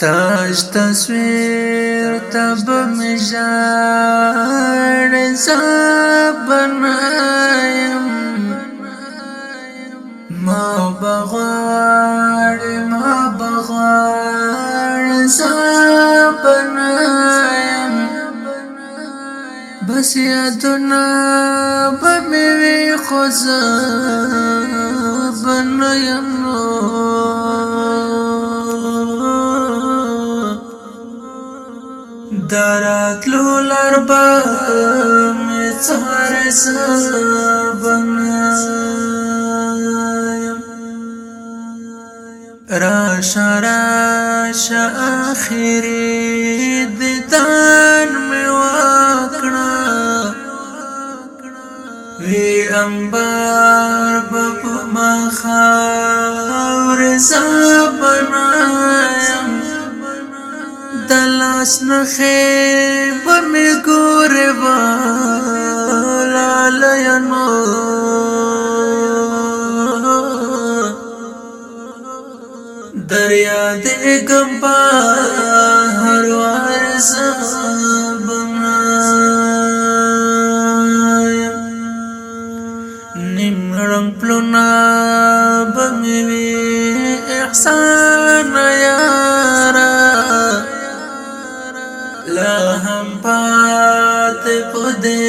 تاج تصویر تب می ژاړ زبنایم، ما بغواړ، ما بغواړ زبنایم. بس یادونه به مې وي خو زه به نه یم. دراتلو لار به مې څارې، زه به نه یم. راشه راشه اخري دیدن مې وکړه، وی انبار به په مخه ورځه بنایم. د لاس نخې به مې ګورې لالیانو، دریا دې ګمپا هر وار زبنایم. نیم رنگ پلونه به مې وي احسان یارا، لا هم پات په دې